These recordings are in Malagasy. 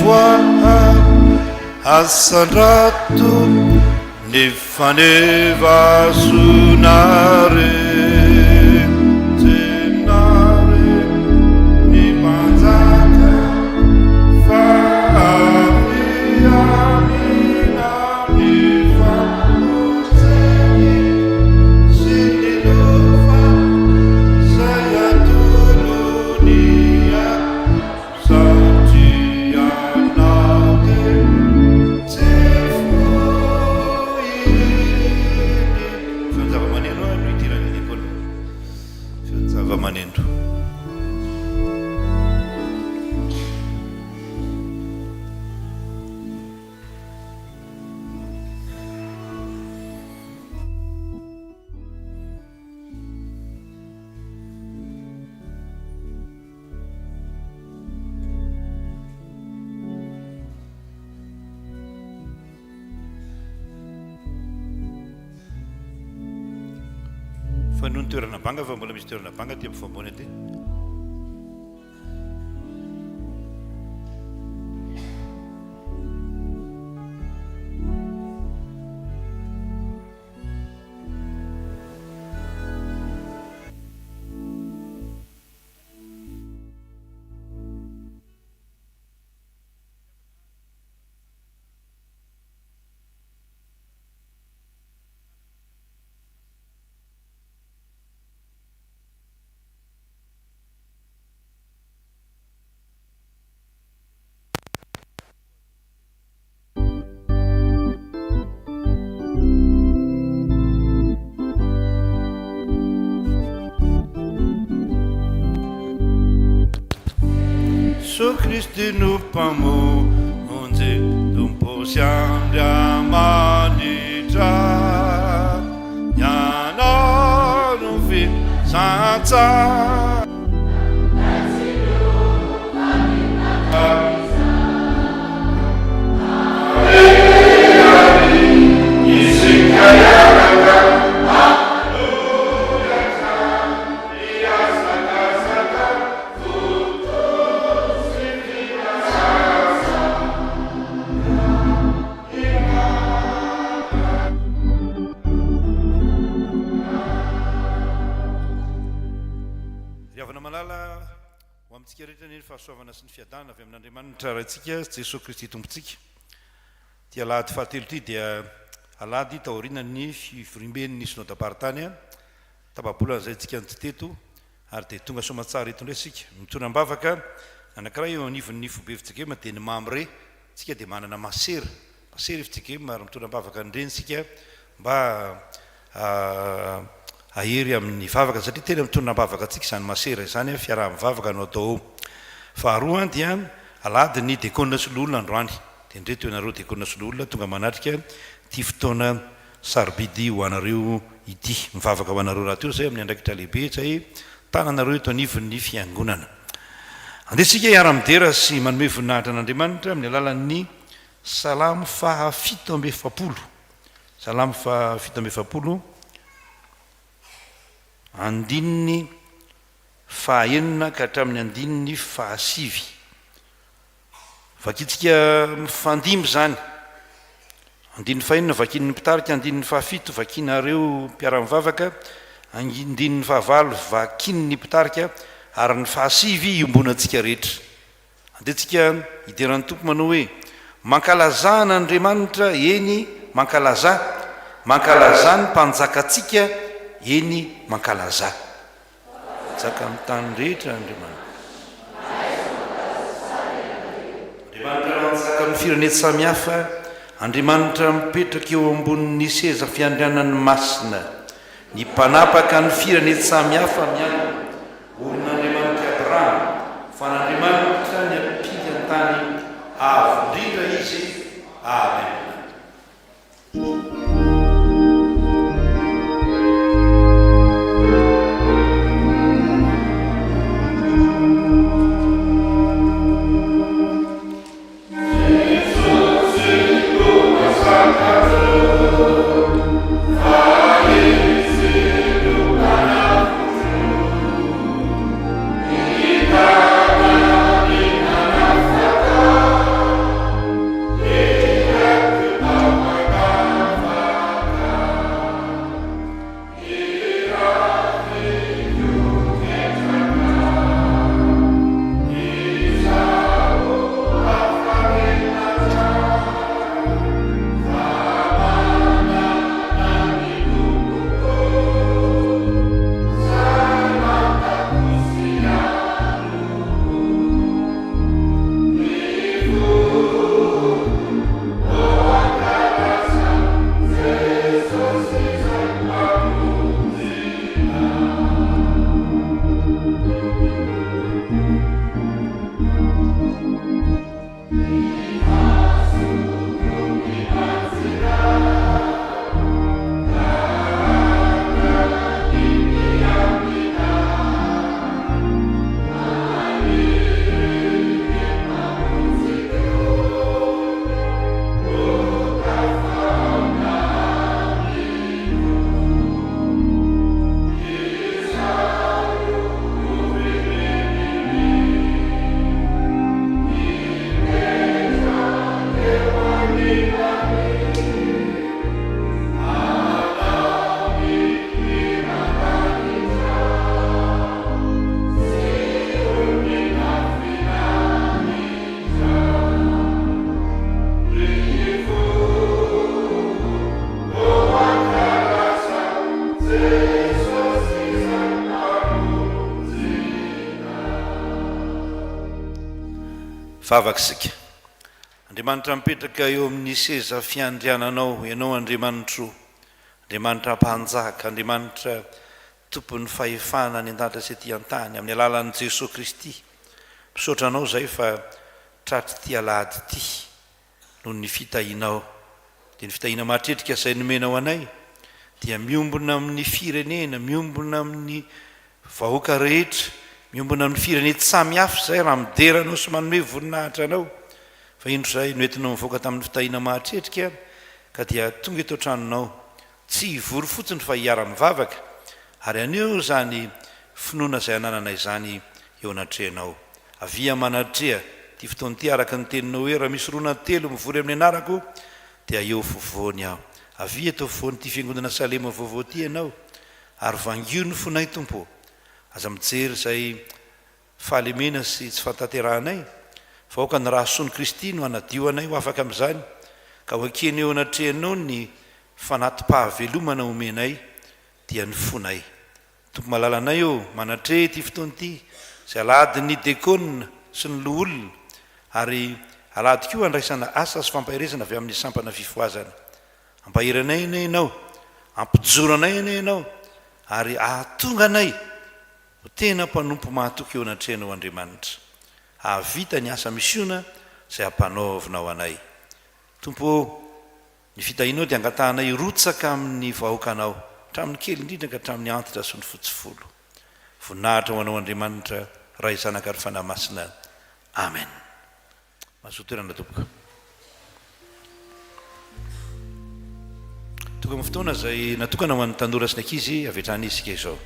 voahary Asandrato ny faneva sonare Tsenare ny mpanjaka Fa avy amina ny famonjeny Sy ny lova zay atolony ahy Satria anao dia tsy foiny. Feon-javamaneno no idiran'i Nicole. Feon-javamaneno. Fa noho ny toerana banga fa mbola misy toerana banga aty ampovoambony aty. Jesoa Kristy no Mpamonjy, Tompo sy Andriamanitra. Ianao no filazantsara. Ry havana malala, ho amintsika rehetra anie ny fahasoavana sy ny fiadanana avy amin'Andriamanitra Raintsika sy Jesoa Kristy Tompontsika. Ity alahady fahatelo ity dia alahady taorianan'ny fivoriamben'ny Synodam-paritany tapa-bolana izay tsika no tsy teto ary dia tonga soamantsara eto indray isika. Mitondra am-bavaka ny anankiray eo anivon'ny foibe fjkm dia ny Mamre. Tsika dia manana masera, masera fjkm ary mitondra am-bavaka an'ireny isika mba hahery amin'ny vavaka satria tena mitondra am-bavaka antsika izany masera izany, fiaraha-mivavaka no atao ao. Faharoa dia alahady ny dekona sy loholona androany. Dia indreto ianareo dekona sy loholona tonga manatrika ity fotoana sarobidy ho anareo ity. Mivavaka ho anareo rahateo izay amin'ny andraikitra lehibe izay tananareo eto anivon'ny fiangonana. Andeha isika hiara-midera sy manome voninahitra an'Andriamanitra amin'ny alalan'ny Salamo faha 47. Salamo faha 47, andininy faha enina ka hatramin'ny andininy faha sivy. Vakintsika mifandimby izany. Andininy fahenina vakin'ny mpitarika, andininy fahafito vakinareo mpiara-mivavaka, andininy fahavalo vakin'ny mpitarika, ary ny fahasivy iombonantsika rehetra. Andeha tsika hidera ny Tompo manao hoe, Mankalazà an'Andriamanitra, eny, mankalazà, mankalazà ny Mpanjakantsika, eny, mankalazà. Mpanjaka amin'ny tany rehetra Andriamanitra. Andriamanitra manjaka amin'ny firene samihafa, Andriamanitra mipetraka eo ambonin'ny seza fiandrianany masina, ny mpanapaka ny firene samihafa miangona, olon'Andriamanitr'i Abrahama, fa an'Andriamanitra ny ampinga an-tany avo indrindra izy. Amena. Vavaka isika. Andriamanitra mipetraka eo amin'ny seza fiandriananao, Ianao Andriamanitro, Andriamanitra Mpanjaka, Andriamanitra Tompon'ny fahefana any an-danitra sy ety an-tany, amin'ny alalan'i Jesoa Kristy. Misaotra Anao izahay fa tratr'ity alahady ity noho ny fitahianao. Dia ny fitahiana mahatretrika izay nomenao anay dia miombona amin'ny firenena, miombona amin'ny vahoaka rehetra, miombona amin'ny firene samy hafa izay raha midera Anao sy manome voninahitra Anao. Fa indro izahay noentinao nivoaka tamin'ny fitahiana mahatretrika ka dia tonga eto an-tranonao Tsy hivory fotsiny fa hiara-mivavaka ary haneho izany finoana izay ananana izany eo anatrehanao. Avia manatreha ity fotoana ity araka ny teninao hoe raha misy roa na telo mivory amin'ny anarako dia eo afovoany aho. Avia eto afovoan'ity fiangonana Salema vaovao ity ianao ary vangio ny fonay Tompo ô. Aza mijery izay fahalemena sy tsy fahatanterahanay, fa aoka ny rahasoan'i Kristy no hanadio anay ho afaka amin'izany, ka ho ekena eo anatrehanao ny fanati-pahavelomana omenay, dia ny fonay. Tompo malalanay ô, manatreha ity fotoana ity, izay alahadin'ny dekôna sy ny loholona, ary alahady koa handraisana asa sy fampaherezana avy amin'ny sampana fifohazana. Ampahery anay anie Ianao, ampijoro anay anie Ianao, ary ahatonga anay Ho tena mpanompo mahatoky eo anatrehanao Andriamanitra, hahavita ny asa misiona izay ampanaovinao anay. Tompo ô, ny fitahianao dia angatahanay hirotsaka amin'ny vahoakanao, hatramin'ny kely indrindra ka hatramin'ny antitra sy ny fotsy volo. Voninahitra ho Anao Andriamanitra, Ray, Zanaka ary Fanahy Masina. Amen. Mazoa toerana tompoko. Tonga amin'ny fotoana izay natokana ho an'ny tanora sy ny ankizy avy hatrany isika izao.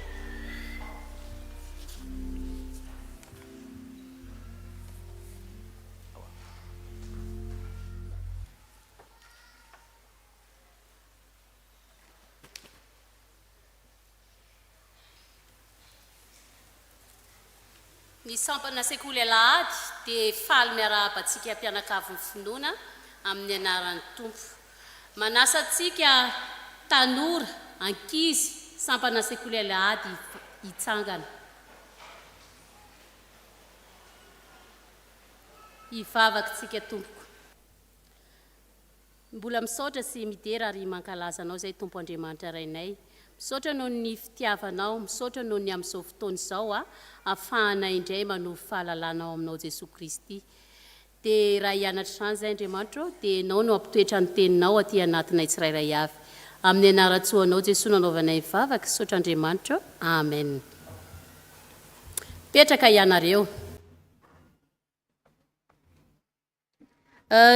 Ny sampana Sekoly Alahady dia faly miarahaba antsika mpianakavin'ny finoana amin'ny anaran'ny Tompo. Manasa antsika tanora, ankizy, sampana Sekoly Alahady hitsangana. Hivavaka isika tompoko. Mbola misaotra sy midera ary mankalaza Anao izay Tompo Andriamanitra Rainay. Misaotra noho ny fitiavanao, misaotra noho ny amin'izao fotoana izao ahafahanay indray manovo fahalalana ao Aminao Jesoa Kristy. Dia raha hianatra izany izahay Andriamanitra ô, dia Ianao no hampitoetra ny Teninao aty anatinay tsirairay avy. Amin'ny anaran-tsoanao Jesoa no anaovanay ny vavaka, misaotra Andriamanitra ô. Amen. Mipetraka ianareo.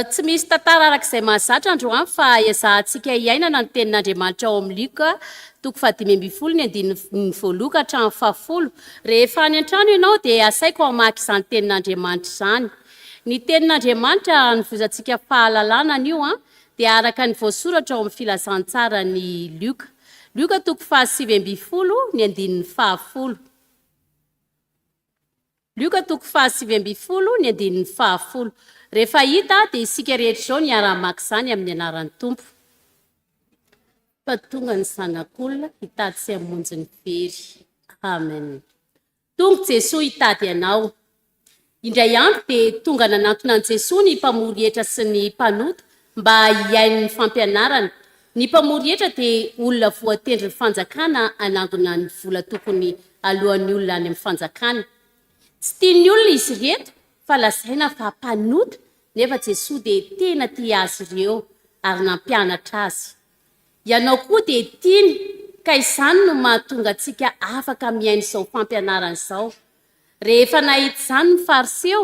Tsy misy tantara araka izay mahazatra androany fa ezahantsika hiainana ny tenin'Andriamanitra ao amin'ny Lioka toko fahadimy ambin'ny folo ny andininy voalohany ka hatramin'ny fahafolo. Rehefa any an-trano ianao dia asaiko hamaky izany tenin'Andriamanitra izany. Ny tenin'Andriamanitra hanovozantsika fahalalana anio dia araka ny voasoratra ao amin'ny filazantsaran'i Lioka. Lioka toko fahasivy ambin'ny folo ny andininy fahafolo. Lioka toko fahasivy ambin'ny folo ny andininy fahafolo. Rehefa hita dia isika rehetra izao niara-hamaky izany amin'ny anaran'ny Tompo. Fa tonga ny Zanak'olona hitady sy hamonjy ny very. Amen. Tonga Jesoa hitady anao. Indray andro dia tonga nanantona an'i Jesoa ny mpamory hetra sy ny mpanota mba hihaino ny fampianarany. Ny mpamory hetra dia olona voatendrin'ny fanjakana hanangona ny vola tokony aloan'ny olona any amin'ny fanjakana. Tsy tian'ny olona izy ireto fa lazaina fa mpanota nefa Jesoa dia tena tia azy ireo ary nampianatra azy. Ianao koa dia tiany ka izany no mahatonga antsika afaka mihaino izao fampianarana izao. Rehefa nahita izany ny Fariseo,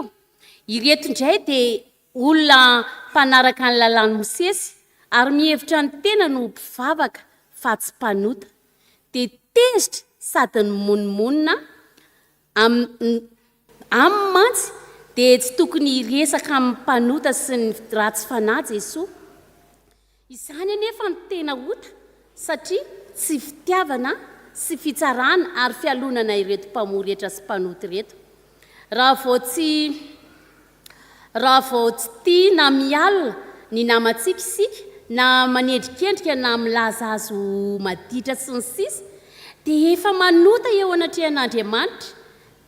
ireto indray dia olona mpanaraka ny lalàn'i Mosesy ary mihevitra ny tenany ho mpivavaka fa tsy mpanota, dia tezitra sady nimonomonona aminy mantsy dia tsy tokony hiresaka amin'ny mpanota sy ny ratsy fanahy Jesoa. Izany anefa no tena ota satria tsy fitiavana sy fitsarana ary fialonana ireto mpamory hetra sy mpanota ireto. Raha vao tsy raha vao tsy tia na mialona ny namantsika isika na manendrikendrika na milaza azy ho maditra sy ny sisa dia efa manota eo anatrehan'Andriamanitra.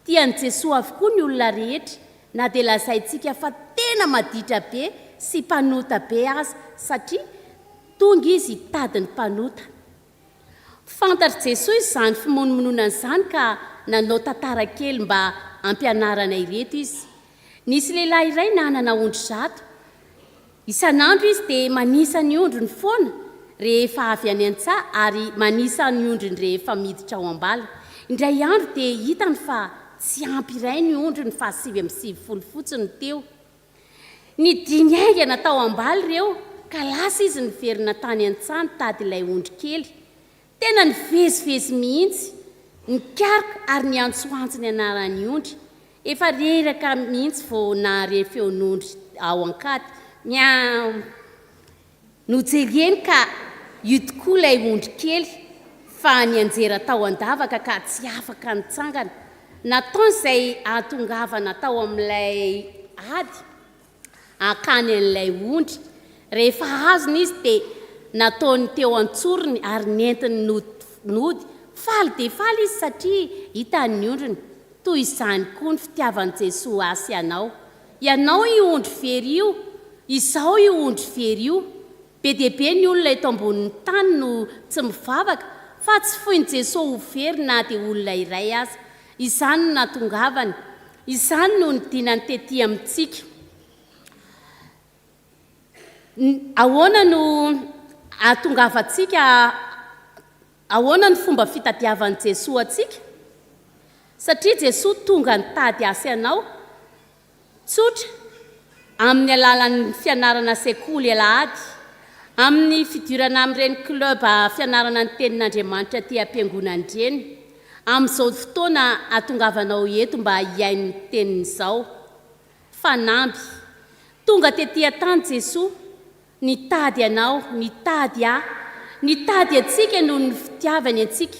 Tian'i Jesoa avokoa ny olona rehetra. Na dia lazaintsika fa tena maditra be sy mpanota be aza, satria tonga Izy hitady ny mpanota. Fantatr'i Jesoa izany fimonomononana izany ka nanao tantara kely mba hampianarana ireto Izy. Nisy lehilahy iray nanana ondry zato. Isan'andro izy dia manisa ny ondriny foana rehefa avy any an-tsaha ary manisa ny ondriny rehefa miditra ao am-bala. Indray andro dia hitany fa tsy ampy iray ny ondriny fa 99 fotsiny no teo. Nidiny haingana tao am-bala ireo ka lasa izy niverina tany an-tsaha nitady ilay ondry kely. Tena nivezivezy mihitsy, nikaroka ary niantsoantso ny anaran'ny ondry. Efa reraka mihitsy vao nahare feon'ondry ao an-kady. Miaou! Nojereny ka io tokoa ilay ondry kely fa nianjera tao an-davaka ka tsy afaka nitsangana. Nataony izay hahatongavana tao amin'ilay ady hakany an'ilay ondry. Rehefa azony izy dia nataony teo an-tsorony ary nentiny nody. Faly dia faly izy satria hitany ny ondriny. Toy izany koa ny fitiavan'i Jesoa ahy sy anao. Ianao io ondry very io, izaho io ondry very io. Be dia be ny olona eto ambonin'ny tany no tsy mivavaka, fa tsy foin'i Jesoa ho very na dia olona iray aza. Izany no nahatongavany. Izany no nidinany tety amintsika. Ahoana no ahatongavantsika, ahoana ny fomba fitadiavan'i Jesoa antsika? Satria Jesoa tonga nitady ahy sy anao, tsotra, amin'ny alalan'ny fianarana sekoly alahady, amin'ny fidirana amin'ireny club fianarana ny tenin'Andriamanitra aty am-piangonana ireny, amin'izao fotoana ahatongavanao eto mba hihaino ny teniny izao. Fanamby. Tonga tety an-tany Jesoa, nitady anao, nitady ahy, nitady antsika noho ny fitiavany antsika,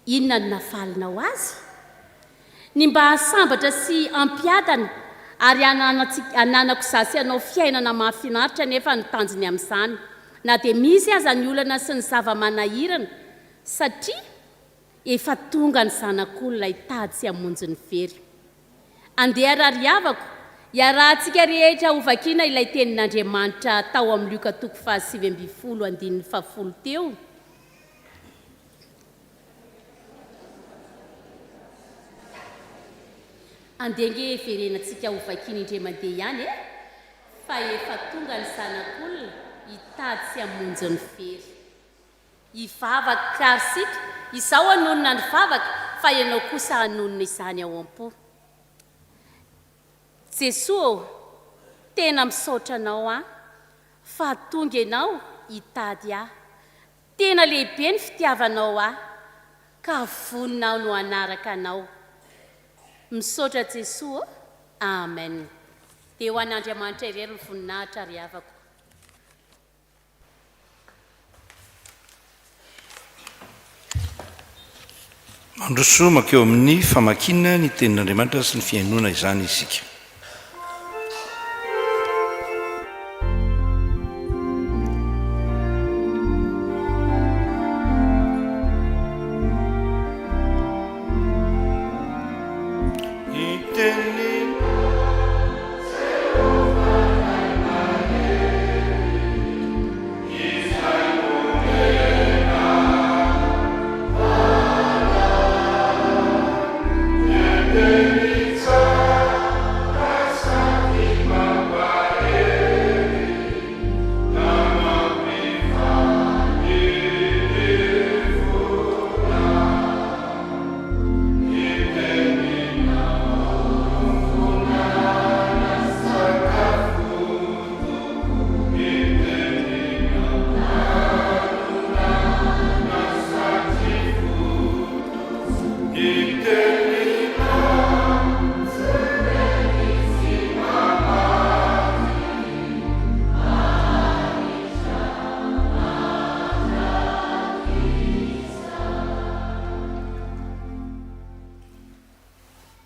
inona no nafalinao Azy? Ny mba hahasambatra sy hampiadana ary hananako izaho sy ianao fiainana mahafinaritra anefa no tanjony amin'izany, na dia misy aza ny olana sy ny zava-manahirana, satria efa tonga ny Zanak'olona hitady sy hamonjy ny very. Andeha rary havako, iarahantsika rehetra hovakiana ilay tenin'Andriamanitra tao amin'ny Lioka toko faha-19 andininy faha-10 teo. Andeha ange heverenantsika hovakiana indray mandeha ihany e! Fa efa tonga ny Zanak'olona hitady sy hamonjy ny very. Hivavaka ary isika, izaho hanonona ny vavaka fa ianao kosa hanonona izany ao am-po. Jesoa ô, tena misaotra Anao aho fa tonga Ianao hitady ahy. Tena lehibe ny fitiavanao ahy ka vonona aho no hanaraka Anao. Misaotra Jesoa ô. Amen. Dia ho an'Andriamanitra irery ny voninahitra ry havako. Mandroso mankeo amin'ny famakiana ny Tenin'Andriamanitra sy ny fihainoana izany isika.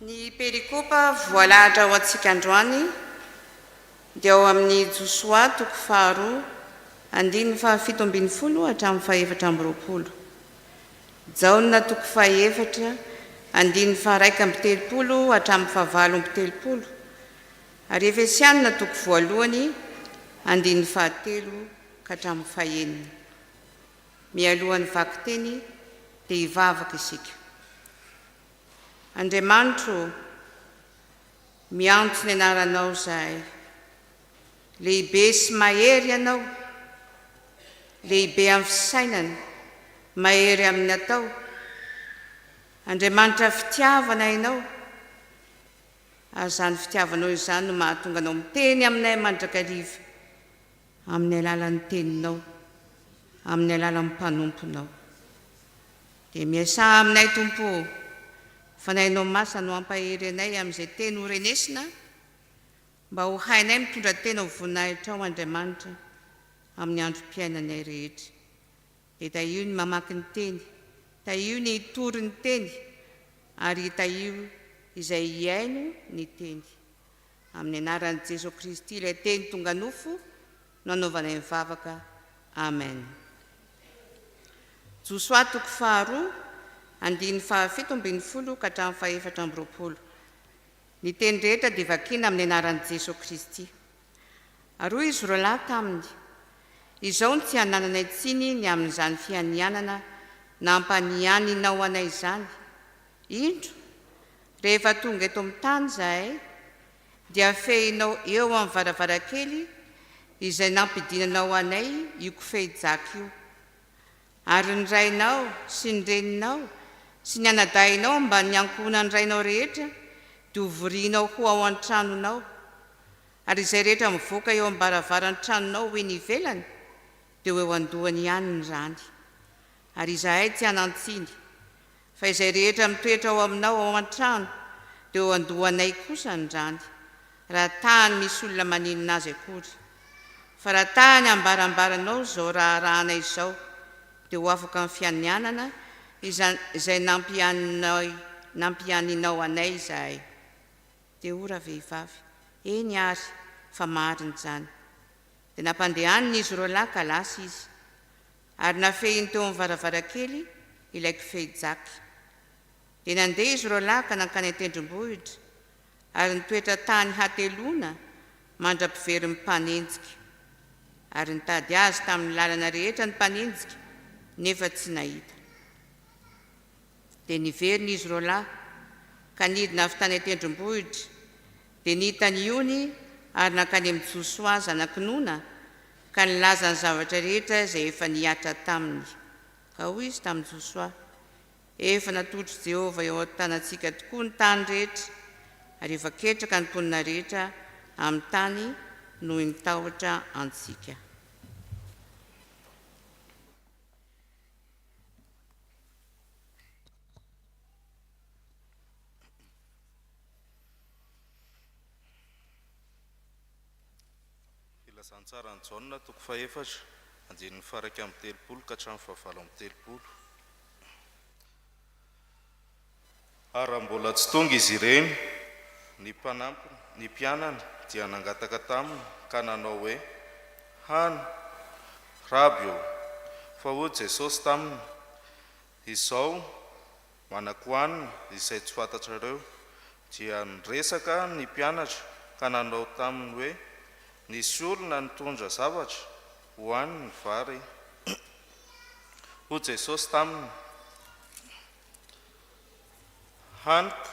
Ny perikopa voalahatra ho antsika androany dia ao amin'ny Josoa toko faharoa andininy fahafito ambin'ny folo hatramin'ny fahefatra amby roapolo. Jaona toko fahefatra andininy faharaika amby telopolo hatramin'ny fahavalo amby telopolo. Ary Efesianina toko voalohany andininy fahatelo ka hatramin'ny fahenina. Mialohan'ny vakiteny dia hivavaka isika. Andriamanitro ô, miantso ny anaranao izahay. Lehibe sy mahery Ianao, lehibe amin'ny fisainana, mahery amin'ny atao. Andriamanitra fitiavana Ianao, ary izany fitiavanao izany no mahatonga Anao miteny aminay mandrakariva amin'ny alalan'ny Teninao, amin'ny alalan'ny mpanomponao. Dia miasà aminay Tompo ô, Fanahinao Masina no hampahery anay amin'izay teny ho renesina, Mba ho hainay mitondra tena ho voninahitrao Andriamanitra amin'ny androm-piainanay rehetra. Dia tahio ny mamaky ny teny, tahio ny hitory ny teny, ary tahio izay hihaino ny teny. Amin'ny anaran'i Jeso Kristy ilay Teny tonga nofo no anaovanay ny vavaka. Amen. Josoa toko faharoa, andininy fahafito ambinifolo ka hatramin'ny fahefatra amby roapolo. Ny teny rehetra dia vakiana amin'ny anaran'i Jeso Kristy. Ary hoy izy roalahy taminy, Izao no tsy hanananay tsiny ny amin'izany fianianana nampanianinao anay izany, Indro, rehefa tonga eto amin'ny tany izahay, dia fehinao eo amin'ny varavarankely izay nampidinanao anay io kofehy jaky io. Ary ny rainao sy ny reninao sy ny anadahinao mbamin'ny ankohonan'ny rainao rehetra dia hovorianao ho ao an-tranonao, ary izay rehetra mivoaka eo am-baravaran'ny tranonao ho eny ivelany dia ho eo an-dohany ihany ny rany. Ary izahay tsy hanan-tsiny, fa izay rehetra mitoetra ao aminao ao an-trano dia eo an-dohanay kosa ny rany, raha tany misy olona maninona azy akory. Fa raha tany ambarambaranao izao raharahanay izao, dia ho afaka amin'ny fianianana izay nampianinao anay izahay. Dia hoy ravehivavy, Eny àry, fa marina izany. Dia nampandehaniny izy roalahy ka lasa izy. Ary nafehiny teo amin'ny varavarankely ilay kofehy jaky. Dia nandeha izy roalahy ka nankany an-tendrombohitra, ary nitoetra tany hateloana mandra-piverin'ny mpanenjika. Ary nitady azy tamin'ny lalana rehetra ny mpanenjika, nefa tsy nahita. Dia niverina izy roalahy, ka nidina avy tany an-tendrombohitra, dia nita ny ony ary nankany amin'i Josoa zanak'i Nona, ka nilaza ny zavatra rehetra izay efa nihatra taminy. Ka hoy izy tamin'i Josoa, Efa natolotr'i Jehovah eo an-tanantsika tokoa ny tany rehetra, ary efa ketraka ny mponina rehetra amin'ny tany noho ny tahotra antsika. Filazantsaran'i Jaona toko fahefatra, andininy faha-31 ka hatramin'ny faha-38. Ary raha mbola tsy tonga izy ireny, ny mpanampiny, ny mpianany dia nangataka taminy ka nanao hoe, Hano, Raby ô! Fa hoy Jesosy taminy, Izao manan-kohanina izay tsy fantatrareo. Dia niresaka ny mpianatra ka nanao taminy hoe, Nisy olona nitondra zavatra hohaniny va re? Hoy Jesosy taminy, Haniko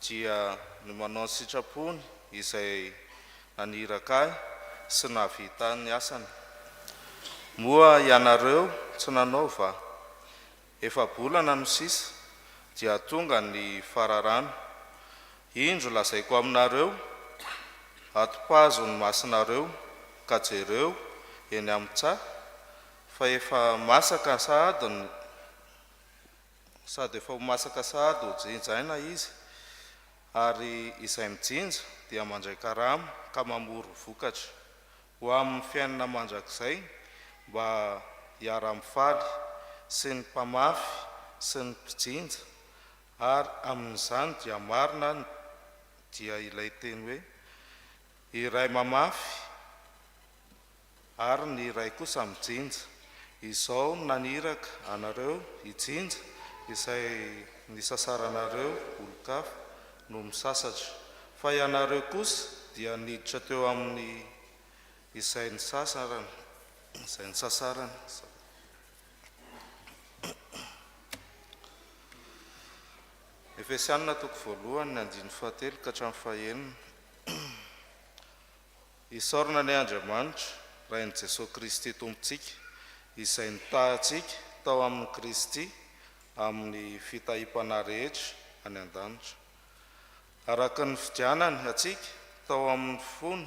dia ny manao ny sitrapony izay naniraka Ahy sy nahavita ny asany. Moa ianareo tsy nanao va? Efa-bolana no sisa dia tonga ny fararano. Indro lazaiko aminareo, atopazo ny masonareo ka jereo eny amin'ny tsaha, fa efa masaka sahady ny sady efa ho masaka sahady ho jinjaina izy, ary izay mijinja dia mandray karama ka mamory vokatra ho amin'ny fiainana mandrakizay mba hiara-mifaly sy ny mpamafy sy ny mpijinja, ary amin'izany dia marina dia ilay teny hoe, Iray mamafy Ary ny iray kosa mijinja. Izao no naniraka anareo hijinja izay nisasaranareo olon-kafa no misasatra. Fa ianareo kosa. Dia niditra teo amin'ny izay nisasarany, izay nisasarany. Efesianina toko voalohany, ny andininy fahatelo ka hatramin'ny fahenina. Isaorana anie Andriamanitra, Rain'i Jesoa Kristy Tompontsika, izay nitahy antsika tao amin'i Kristy amin'ny fitahiam-panahy rehetra any an-danitra. Araka ny nifidianany antsika tao amin'ny fony,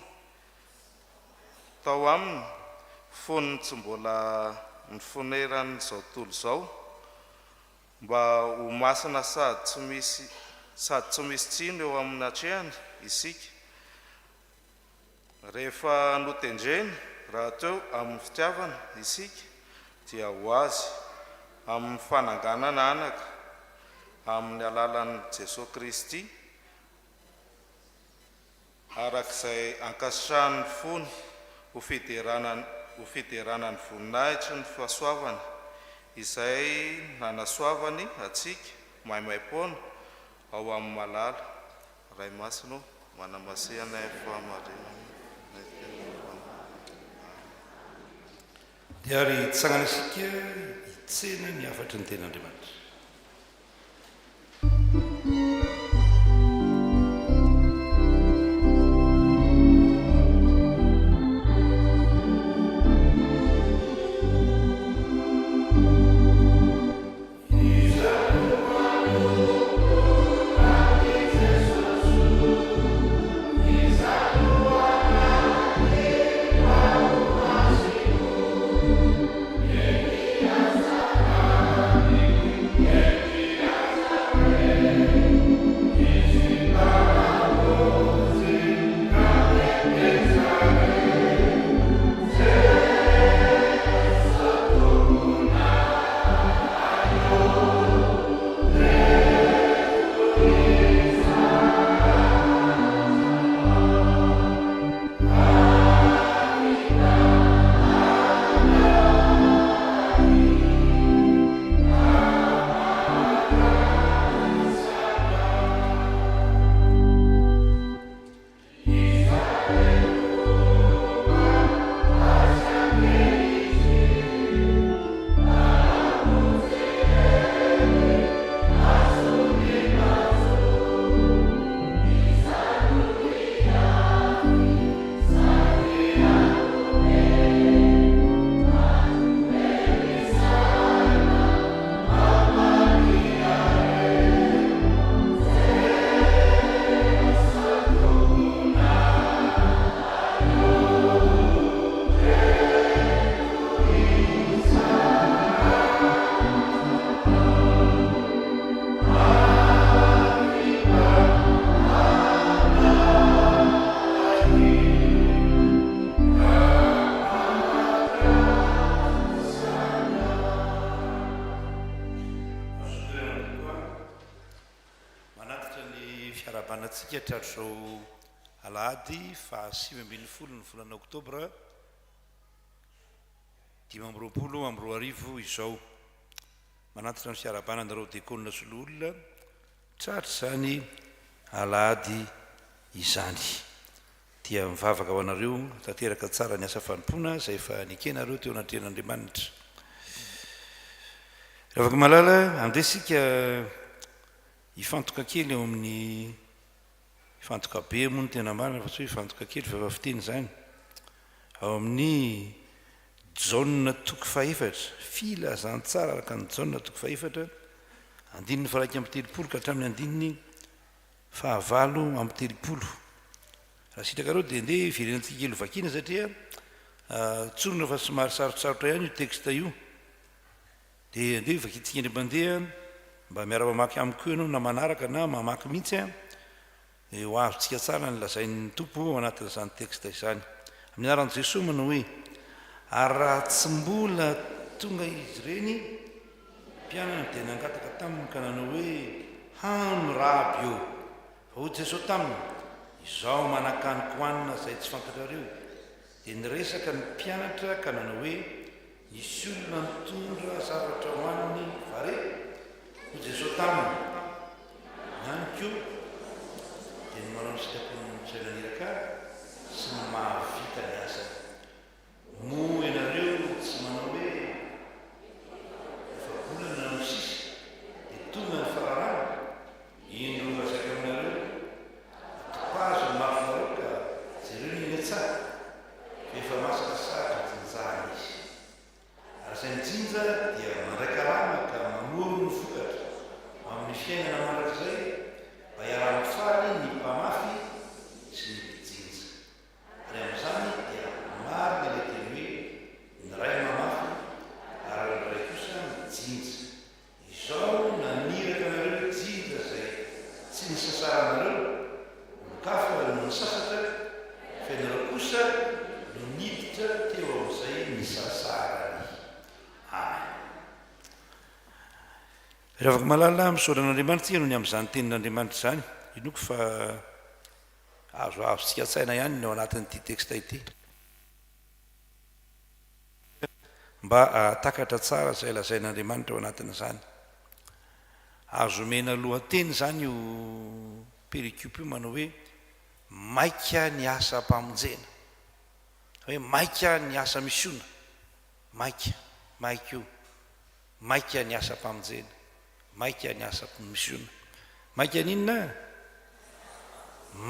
tao Aminy, fony tsy mbola nifoneran'izao tontolo izao, mba ho masina sady tsy misy sady tsy misy tsiny eo amin'ny atrehany isika, Rehefa notendreny rahateo amin'ny fitiavana isika dia ho Azy, amin'ny fananganana anaka amin'ny alalan'i Jesoa Kristy, araka izay ankasitrahan'ny fony ho fiderana ho fiderana ny voninahitry ny fahasoavany izay nanasoavany antsika maimaimpoana ao amin'ny malala. Ray Masina ô, manamasia anay amin'ny fahamarinana. Dia ary hitsangana isika hitsena ny hafatry ny Tenin'Andriamanitra. Manatitra ny fiarahabana antsika hatratr'izao alahady faha 19 ny volana oktobra 2025 izao. Manatitra ny fiarahabana anareo diakona sy loholona tratr'izany alahady izany. Dia mivavaka ho anareo tanteraka tsara ny asa fanompoana izay efa nekenareo teo anatrehan'Andriamanitra. Ravaka malala, andeha isika hifantoka kely eo amin'ny hifantoka be moa no tena marina fa tsy hoe hifantoka kely fa efa fiteny izany. Ao amin'ny Jaona toko fahefatra, filazantsara araka ny Jaona toko fahefatra, andininy faha 31 ka hatramin'ny andininy Fahavalo amby telopolo. Raha sitrakareo dia ndeha hiverenantsika kely hovakiana satria tsorina fa somary sarotsarotra ihany io texte io. Dia ndeha hovakintsika indray mandeha mba miara-mamaky amiko eo ianao na manaraka na mamaky mihitsy an. Dia ho azontsika tsara ny lazain'ny Tompo ao anatin'izany texte izany. Amin'ny anaran'i Jesoa manao hoe, Ary raha tsy mbola tonga izy ireny, Mpianany dia nangataka taminy ka nanao hoe, Hano, Raby ô! Fa hoy Jesoa taminy, Izaho manan-kanin-kohanina izay tsy fantatrareo. Dia niresaka ny mpianatra ka nanao hoe, Nisy olona nitondra zavatra hohaniny va re? Hoy Jesoa taminy, Ny haniko dia ny manao ny sitrapon'ny. izay naniraka ahy sy ny mahavita ny asany. Moa ianareo tsy manao hoe, Efa-bolana no sisa dia tonga ny fararano? Indro lazaiko aminareo, atopazo ny masonareo ka jereo ny eny an-tsaha, fa efa masaka sahadry hojinjana izy. Ary izay mijinja dia mandray karama ka mamory ny vokatra ho amin'ny fiainana mandrakizay mba hiaraha-mifaly ny mpamafy sy ny mpijinja. Ary amin'izany dia marina ilay teny hoe ny ray mamafy ary ny ray kosa mijinja. Izao naniraka anareo hijinja izay tsy nisasaranareo, olon-kafa no nisasatra, fa ianareo kosa no niditra teo amin'izay nisasarany. Amen. Ry havako malala, misaotra an'Andriamanitra isika noho ny amin'izany tenin'Andriamanitra izany. Inoako fa azoazontsika an-tsaina ihany ny ao anatin'ity texte ity. Mba hahatakatra tsara izay lazain'Andriamanitra ao anatin'izany. Azo omena lohateny izany io perikopa io manao hoe maika ny asam-pamonjena, hoe maika ny asa misiona, maika, maika io, maika ny asam-pamonjena, maika ny asa misiona. Maika ny inona?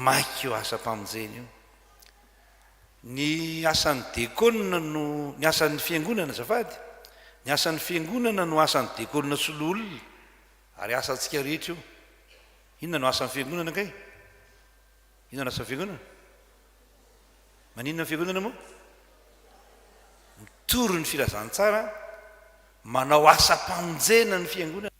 Maika io asam-pamonjena io. Ny asan'ny dekôna no, ny asan'ny fiangonana azafady, ny asan'ny fiangonana no asan'ny dekôna sy loholona, ary asantsika rehetra io. Inona no asan'ny fiangonana kay? Inona no asan'ny fiangonana? Maninona ny fiangonana moa? Mitory ny filazantsara, manao asam-pamonjena ny fiangonana.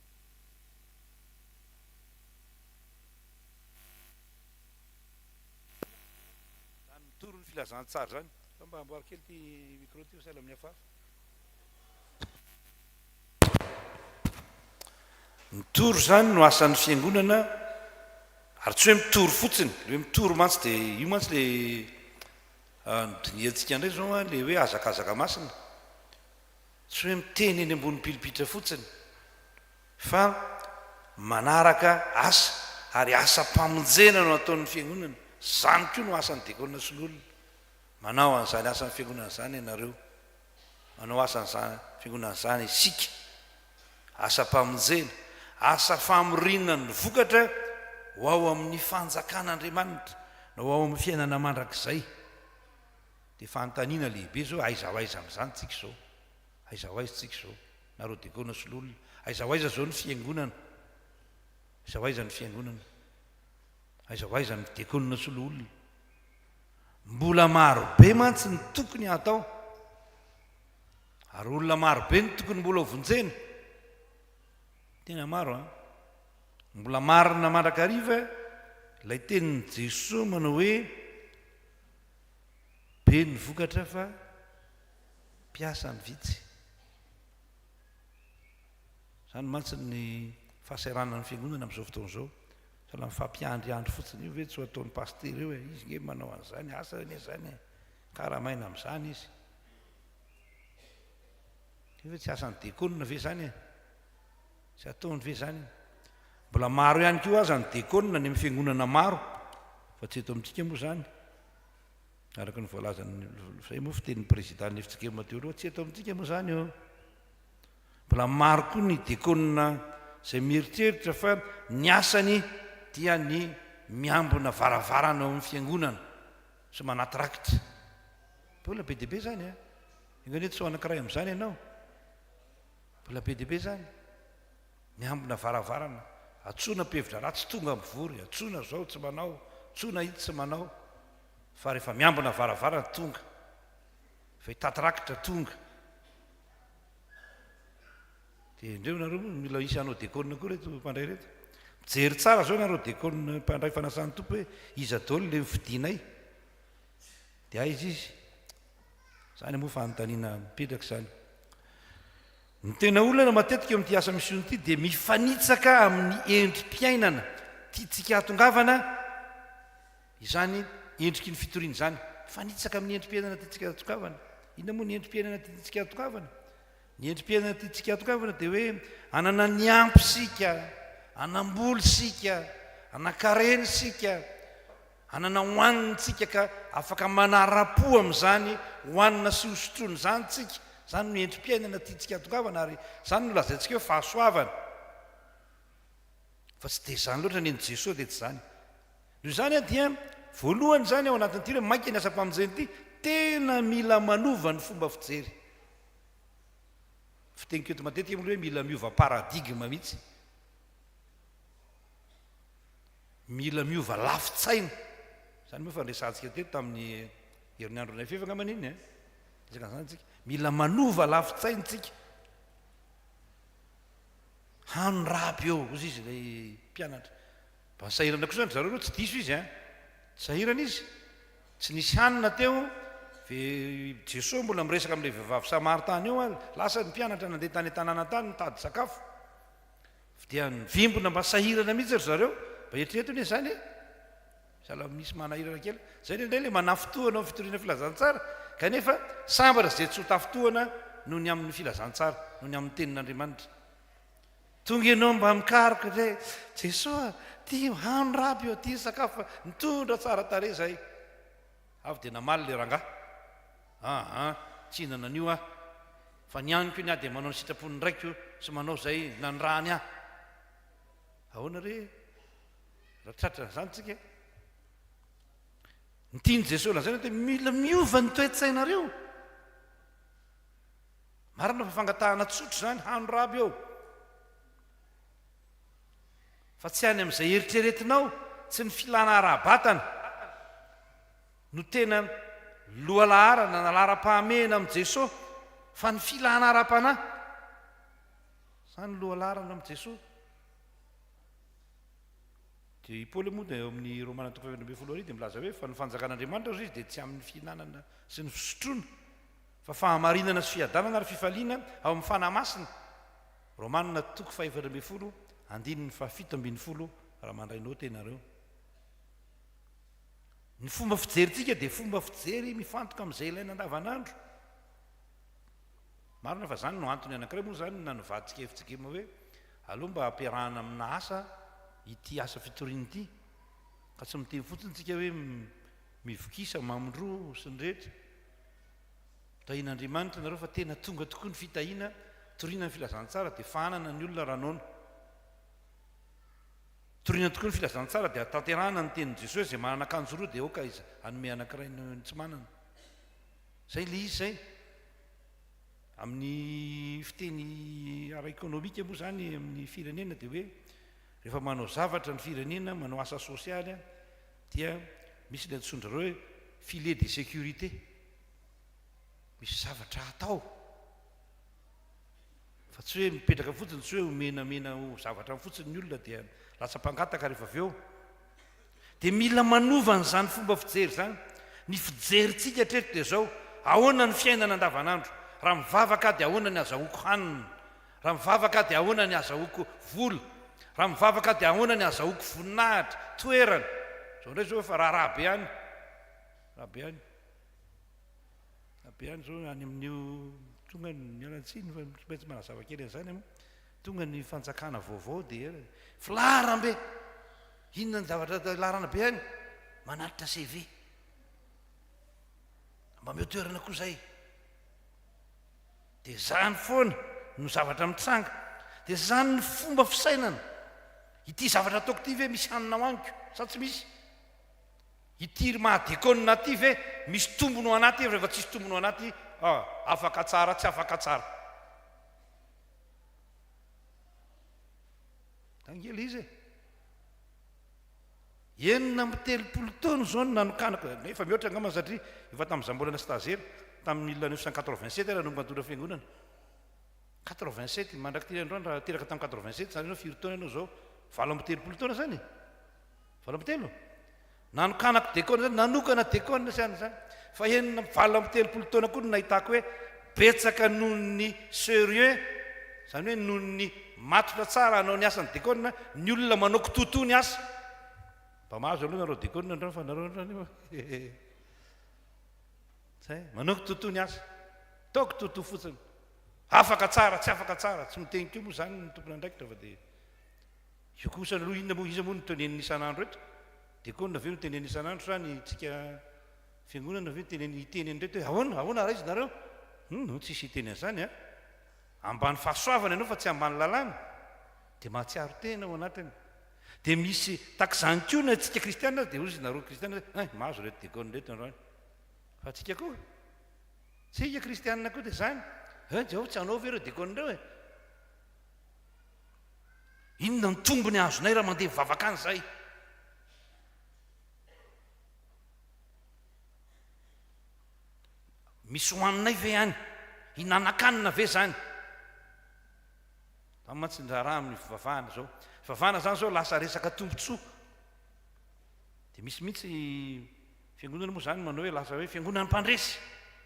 Izany mitory ny filazantsara izany. Fa mba amboary kely ity micro ity fa sahala amin'ny hafahafa. Mitory izany no asan'ny fiangonana ary tsy hoe mitory fotsiny, le hoe mitory mantsy dia io mantsy le ah, nodinihantsika indray izao an, le hoe hazakazaka masina. Tsy hoe miteny eny ambony pilipitra fotsiny. Fa manaraka asa, ary asam-pamonjena no ataon'ny Fiangonana. Izany koa no asan'ny diakona sy loholona. Manao an'izany asan'ny Fiangonana izany ianareo. Manao asan'izany Fiangonana izany isika. Asam-pamonjena, asa famoriana ny vokatra ho ao amin'ny fanjakan'Andriamanitra, na ho ao amin'ny fiainana mandrakizay. Dia fanontaniana lehibe izao, aiza ho aiza amin'izany tsika izao? Aiza ho aiza tsika izao? Nareo dekona sy loholona. Aiza ho aiza izao ny fiangonana? Aiza ho aiza ny fiangonana? Aiza ho aiza ny dekona sy loholona? Mbola maro be mantsy ny tokony hatao. Ary olona maro be ny tokony mbola ho vonjena. Tena maro an. Mbola marina mandrakariva ilay tenin'i Jesoa manao hoe be ny vokatra fa Mpiasa ny vitsy. Izany mantsy ny fahasahiranan'ny fiangonana amin'izao fotoana izao. Sahala mifampiandriandry fotsiny io ve tsy ho ataon'ny pasitera io e? Izy nge manao an'izany, asa anie izany e. Karamaina amin'izany izy. Io ve tsy asan'ny dekonina ve izany e? Tsy ataony ve izany? Mbola maro ihany koa aza ny dekonina any amin'ny fiangonana maro, fa tsy eto amintsika moa izany. Araka ny voalazan'ny, izay moa fitenin'ny président-n'ny fjkm teo aloha, tsy eto amintsika moa izany io. Mbola maro koa ny dekônina izay mieritreritra fa ny asany dia ny miambina varavarana ao amin'ny fiangonana sy manaty rakitra. Mbola be dia be izany an! Enga anie tsy ho anankiray amin'izany ianao. Mbola be dia be izany. Miambina varavarana, antsoina mpihevi-draharaha tsy tonga mivory, antsoina izao tsy manao, antsoina itsy tsy manao. Fa rehefa miambina varavarana tonga, rehefa hitaty rakitra tonga. Dia indreo nareo moa mila hisy hanao dekôna koa reto mpandray reto. Mijery tsara zao nareo dekôna mpandray fanasan'ny Tompo hoe iza daholo le nofidinay. Dia aiza izy? Zany moa fanontaniana mipetraka izany. Ny tena olana matetika eo amin'ity asa misiona ity dia mifanitsaka amin'ny endri-piainana tiantsika hahatongavana Izany endriky ny fitoriana izany, mifanitsaka amin'ny endri-piainana tiantsika hatongavana. Inona moa ny endri-piainana tiantsika hatongavana? Ny endri-piainana tiantsika hatongavana dia hoe hanana ny ampy isika, hanamboly isika, hanan-karena isika, Hanana hohanina tsika ka afaka manara-po amin'izany hohanina sy hosotroina izany tsika. Izany no endri-piainana tiantsika hatongavana ary izany no lazaintsika hoe fahasoavana. Fa tsy dia izany loatra ny an'i Jesoa dia tsy izany. Noho izany dia voalohany izany ao anatin'ity hoe mainka ny asam-pamonjena ity, tena mila manova ny fomba fijery. Fiteniko eto matetika moa hoe mila miova paradigme mihitsy. Mila miova lafin-tsaina. Izany moa efa niresahantsika teto tamin'ny herinandro nefefa angamba iny eh. Resaka an'izany tsika. Mila manova lafin-tsaina tsika. Hano raby eo, hozy izy ilay mpianatra. Mba sahirana kosa ry zareo aloha, tsy diso izy an. Tsy sahirana izy. Tsy nisy hanina teo, ve Jesoa mbola miresaka amin'ilay vehivavy samaritana eo an, lasa ny mpianatra nandeha tany an-tanàna tany nitady sakafo. Dia nivimbina mba sahirana mihitsy ry zareo. Mba eritrereto anie izany e. Sahala misy manahirana kely. Izay indraindray ilay manafintohana amin'ny fitoriana filazantsara, kanefa sambatra izay tsy ho tafintohana noho ny amin'ny filazantsara, noho ny amin'ny tenin'Andriamanitra. Tonga ianao mba mikaroka indray, Jesoa, ty hano raby eo, ty sakafo fa nitondra tsara tarehy izahay. Avy dia namaly ilay rangahy, Aa, tsy hihinana an'io aho, fa ny haniko ny ahy dia manao ny sitrapon'ny Raiko sy manao izay nanirahany ahy. Ahoana re raha tratran'izany tsika? Ny tian'i Jesoa lazaina dia mila miova ny toe-tsainareo. Marina fa fangatahana tsotra izany, hano raby eo. Fa tsy any amin'izay eritreretinao, tsy ny filana ara-batana no tena lohalaharana na laharam-pahamehana amin'i Jesoa, fa ny filana ara-panahy. Izany no lohalaharana amin'i Jesoa. Dia i Paoly moa dia eo amin'ny Romana toko faha 14 ary dia milaza hoe fa ny fanjakan'Andriamanitra hozy izy dia tsy amin'ny fihinanana sy ny fisotroana, fa fahamarinana sy fiadanana ary fifaliana ao amin'ny Fanahy Masina. Romana toko fahefatra ambin'ny folo andininy fahafito ambin'ny folo raha mandray naoty ianareo. Ny fomba fijerintsika dia fomba fijery mifantoka amin'izay ilaina andavanandro. Marina fa izany no antony anankiray moa izany nanovantsika FJKM hoe aleo mba ampiarahana amina asa ity asa fitoriana ity ka tsy miteny fotsiny tsika hoe mivokisa, mamindroa sy ny rehetra. Tahian'Andriamanitra nareo fa tena tonga tokoa ny fitahiana, torina ny filazantsara dia fahanana ny olona raha noana. Torina tokoa ny filazantsara dia tanterahana ny tenin'i Jesoa izay manana akanjo roa dia aoka izy hanome anankiray ny tsy manana. Zay le izy zay. Amin'ny fiteny ara-ekonomika moa zany amin'ny firenena dia hoe rehefa manao zavatra ny firenena, manao asa sosialy dia misy ny antsoin-dry zareo hoe filet de sécurité. Misy zavatra atao fa tsy hoe mipetraka fotsiny, tsy hoe omenamena ho zavatra fotsiny ny olona dia lasa mpangataka rehefa avy eo. Dia mila manova an'izany fomba fijery izany. Ny fijerintsika hatreto dia izao, ahoana ny fiainana andavanandro? Raha mivavaka aho dia ahoana ny azahoako hanina? Raha mivavaka aho dia ahoana ny azahoako vola? Raha mivavaka aho dia ahoana ny azahoako voninahitra, toerana? Izao indray izao efa raharaha be any. Raharaha be any. Be any zao any amin'io tonga ny miala tsiny fa tsy maintsy manazava kely an'izany aho. Tonga ny fanjakana vaovao dia filaharam-be. Inona ny zavatra laharana be any? Manatitra CV. Mba omeo toerana koa zay. Dia zany foana no zavatra mitranga. Dia zany ny fomba fisainana. Ity zavatra ataoko ity ve misy hanina hohaniko sa tsy misy? Ity ry maha dekônina ity ve misy tombony ho anah ty rehefa tsisy tombony ho anah ty ah afaka tsara tsy afaka tsara. Ange le izy e. 36 taona izao no nanokanako, efa mihoatra angamba satria efa tamin'izaho mbola stagiaire, tamin'ny 1987 aho nanomboka nitondra fiangonana. 87, mandrak'ity androany raha teraka tamin'ny 87 izany ianao firy taona ianao izao? 38 taona izany e? 38? Nanokanako dekona zany, nanokana dekona sy any zany. Fa enina 38 taona koa no nahitako hoe betsaka noho ny sérieux, zany hoe noho ny matotra tsara hanao ny asan'ny dekona, ny olona manao kitoatoa ny asa. Mba mahazo aloha nareo dekona androany fa nareo androany io. Zay, manao kitoatoa ny asa. Atao kitoatoa fotsiny. Afaka tsara, tsy afaka tsara, tsy miteny koa moa zany ny tompon'andraikitra fa dia io kosa aloha inona moa, iza moa no teneniny isan'andro eto? Dekona ve no tenenina isan'andro sa ny tsika fiangonana ve no tenenina hiteny an'ireto hoe ahoana, ahoana raha izy nareo? Hum, no tsisy hiteny an'izany an! Ambany fahasoavana ianao fa tsy ambany lalàna. Dia mahatsiaro tena ao anatiny. Dia misy tahaka izany koa ny antsika kristiana, dia hoy izy nareo kristiana hoe, hein, mahazo ireto dekona ireto androany. Fa antsika koa, tsika kristiana koa dia izany. Hein, Jehovah tsy hanao ve ireo dekona ireo e? Inona ny tombony azonay raha mandeha mivavaka any izahay? Misy hohaninay ve any? Hinanan-kanina ve izany? Izany mantsy ny raharaha amin'ny fivavahana izao. Fivavahana izany izao lasa resaka tombontsoa. Dia misy mihitsy fiangonana moa izany manao hoe lasa hoe fiangonana mpandresy.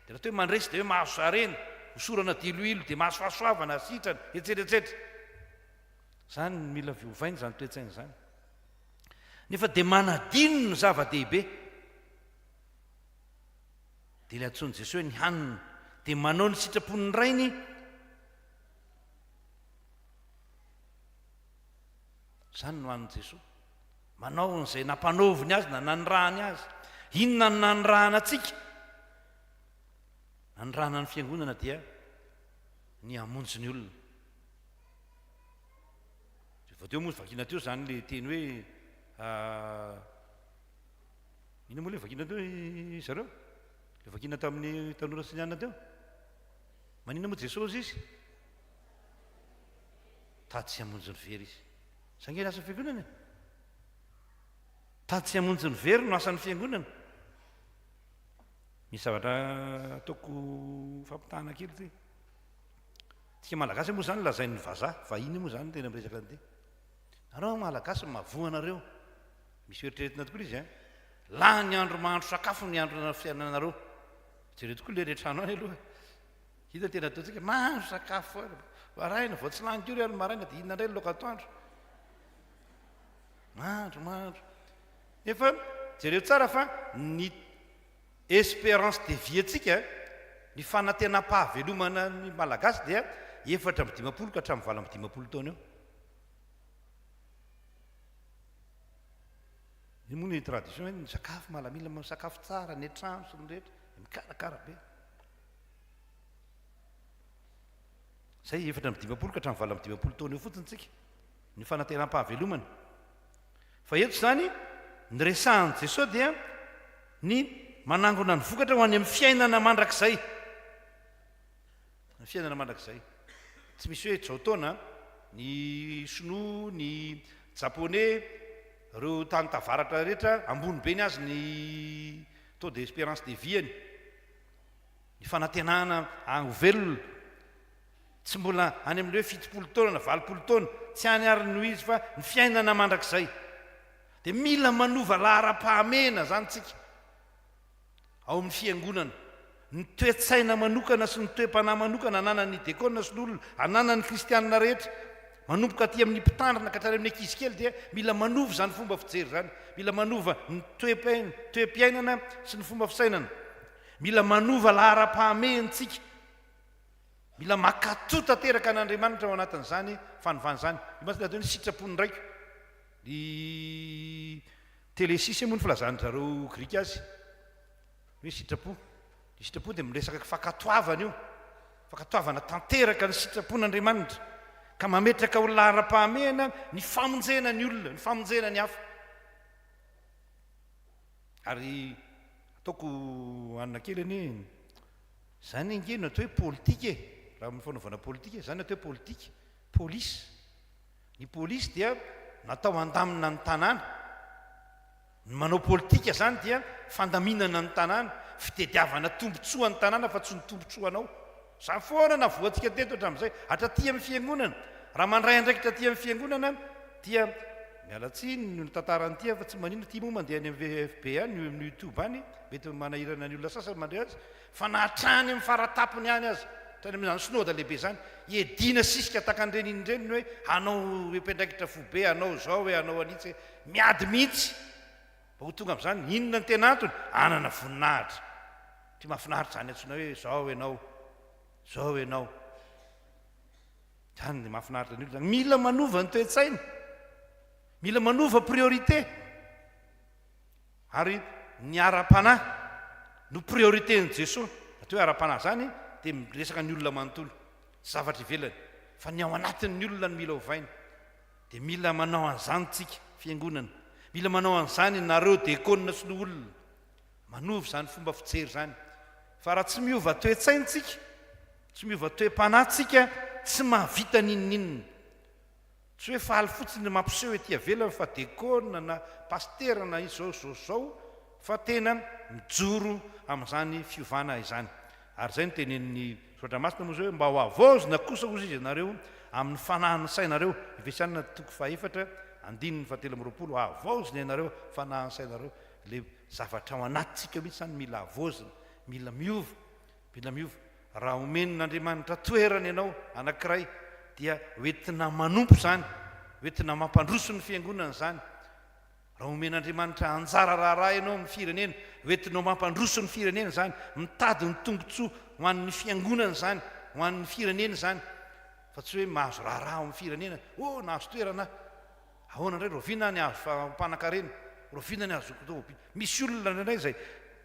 Dia raha toa hoe mandresy dia hoe mahazo harena, hosorana diloilo dia mahazo fahasoavana, sitrana, etsetra etsetra. Izany no mila ovaina izany toe-tsaina izany. Nefa dia manadino ny zava-dehibe. Dia ilay antsoin'i Jesoa hoe ny hanina. Dia manao ny sitrapon'ny Rainy. Izany no hanin'i Jesoa. Manao an'izay nampanaoviny azy na nanirahany azy. Inona no nanirahana antsika? Nanirahana ny fiangonana dia ny hamonjy ny olona. Vao teo moa vakina teo izany le teny hoe ah, inona moa le vakina teo zareo? Le vakina tamin'ny tanora sy ny anona teo? Maninona moa Jesosy izy? Tady tsy hamonjy ny very izy. Izay ange ny asan'ny fiangonana e. Tady tsy hamonjy ny very no asan'ny fiangonana. Misy zavatra ataoko fampitahana kely ity. Tsika malagasy moa izany lazain'ny vazaha, vahiny moa izany tena miresaka an'ity. Nareo malagasy mahavoa anareo. Misy eritreretina tokoa ilay izy an. Lany andro mahandro sakafo ny andro fiainanareo. Jereo tokoa ilay retrano any aloha. Inona tena ataontsika? Mahandro sakafo foana. Maraina, vao tsy lany koa ry maraina dia inona indray ny laoka atoandro? Mahandro, mahandro. Nefa jereo tsara fa ny espérance de vie antsika, ny fanantenam-pahavelomana ny Malagasy dia 54 ka hatramin'ny 58 taona eo. Io moa ny tradition hoe ny sakafo malamila, misakafo tsara, ny trano sy ny rehetra, mikarakara be. Zay 54 ka hatramin'ny 58 taona eo fotsiny tsika, ny fanantenam-pahavelomana. Fa eto izany, ny resahan'i Jesoa dia ny manangona ny vokatra ho any amin'ny fiainana mandrakizay. Ny fiainana mandrakizay. Tsy misy hoe zao taona, ny sinoa, ny japoney, ireo tany tavaratra rehetra, ambony be ny azy ny taux d'espérance de vie-ny. Ny fanantenana ho velona, tsy mbola any amin'ilay hoe 70 taona na 80 taona, tsy any ary no izy fa ny fiainana mandrakizay. Dia mila manova laharam-pahamehana izany tsika ao amin'ny fiangonana. Ny toe-tsaina manokana sy ny toe-panahy manokana ananan'ny dekona sy ny olona, ananan'ny kristianina rehetra, manomboka aty amin'ny mpitandrina ka hatrany amin'ny ankizy kely dia mila manova izany fomba fijery izany, mila manova ny toe-piainana sy ny fomba fisainana. Mila manova laharam-pahamehana isika. Mila mankatò tanteraka an'Andriamanitra ao anatin'izany fanovana izany. Io mantsy ny atao hoe ny sitrapon'ny Raiko. Ny telesis moa ny filazan-dry zareo grika azy. Ny hoe sitrapo. Ny sitrapo dia miresaka fankatoavana io. Fankatoavana tanteraka ny sitrapon'Andriamanitra. Ka mametraka ho laharam-pahamehana ny famonjena ny olona, ny famonjena ny hafa. Ary ataoko hanina kely anie, izany ange no atao hoe politika e, raha amin'ny fanaovana politika, izany no atao hoe politika, police. Ny polisy dia natao handamina ny tanàna. Ny manao politika izany dia fandaminana ny tanàna, fitediavana tombontsoa ny tanàna fa tsy ny tombontsoanao. Izany foana navoantsika teto hatramin'izay, hatraty amin'ny fiangonana. Raha mandray andraikitra aty amin'ny fiangonana dia miala tsiny ny tantara an'ity fa tsy maninona, ity moa mandeha any amin'ny VFB any, eo amin'ny YouTube any, mety manahirana ny olona sasany mandre azy, fa na hatrany amin'ny faratapony any aza, hatrany amin'izany synoda lehibe izany, hiadiana sisika tahaka an'ireny iny ireny ny hoe hanao mpiandraikitra foibe, hanao izao hoe, hanao an'itsy hoe, miady mihitsy mba ho tonga amin'izany. Inona ny tena antony? Hanana voninahitra. Ty mahafinaritra izany antsoina hoe izao ianao, izao ianao. Izany dia mahafinaritra ny olona. Mila manova ny toe-tsaina. Mila manova priorité. Ary ny ara-panahy no priorité-n'i Jesoa. Atao hoe ara-panahy izany dia miresaka ny olona manontolo, zavatra ivelany, fa ny ao anatin'ny olona no mila ovaina. Dia mila manao an'izany tsika, fiangonana. Mila manao an'izany nareo dekona sy loholona. Manova izany fomba fijery izany. Fa raha tsy miova toe-tsaina tsika, tsy miova toe-panahy tsika, tsy mahavita n'inon'inona. Tsy hoe faly fotsiny ny mampiseho ety avelany fa dekona na pasitera na izao izao izao fa tena mijoro amin'izany fiovana izany. Ary izay no tenenin'ny Soratra Masina moa izao hoe mba ho havaozina kosa hozy izy ianareo amin'ny fanahin'ny sainareo, Efesiana toko fahefatra andininy fahatelo amby 20, havaozina ianareo fanahin'ny sainareo, ilay zavatra ao anatintsika mihitsy izany mila havaozina, mila miova. Mila miova. Raha omen'Andriamanitra toerana ianao anankiray dia hoentina manompo izany, hoentina mampandroso ny fiangonana izany. Raha omen'Andriamanitra anjara raharaha ianao amin'ny firenena, hoentinao mampandroso ny firenena izany, mitady ny tombontsoa ho an'ny fiangonana izany, ho an'ny firenena izany. Fa tsy hoe mahazo raharaha ao amin'ny firenena, oh nahazo toerana aho. Ahoana indray, rahoviana ny azo fa mpanankarena, rahoviana ny azoko atao hobi. Misy olona indraindray izay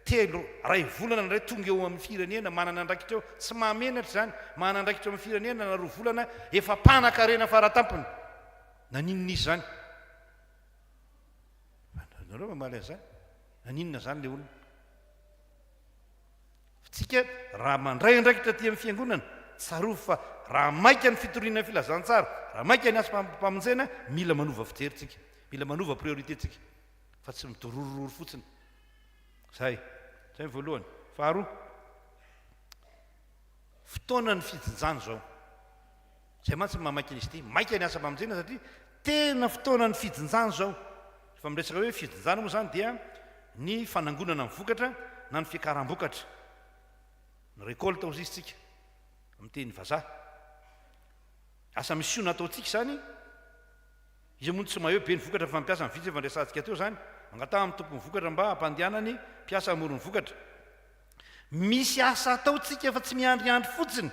telo, iray volana indray tonga eo amin'ny firenena, manana andraikitra eo, tsy mahamenatra izany, manana andraikitra eo amin'ny firenena na roa volana, efa mpanankarena faratampony. Naninona izy izany? Nareo mamaly an'izany? Naninona izany ilay olona? Tsika raha mandray andraikitra aty amin'ny fiangonana, tsarovy fa raha maika ny fitoriana ny filazantsara, raha maika ny asam-pamonjena, mila manova fijery tsika, mila manova priorité tsika, fa tsy midororororo fotsiny. Zay, zay ny voalohany. Faharoa, fotoana ny fijinjana izao. Zay mantsy ny maha maika an'izy ity. Maika ny asam-pamonjena satria tena fotoana ny fijinjana izao. Rehefa miresaka hoe fijinjana moa izany dia ny fanangonana ny vokatra na ny fiakaram-bokatra, ny récolte hozy izy tsika amin'ny teny vazaha. Asa misiona ataontsika izany, iza moa no tsy mahay hoe be ny vokatra fa ny mpiasa ny vitsy efa niresahantsika teo izany, angataha amin'ny tompon'ny vokatra mba hampandehanany mpiasa hamory ny vokatra. Misy asa ataontsika fa tsy miandriandry fotsiny,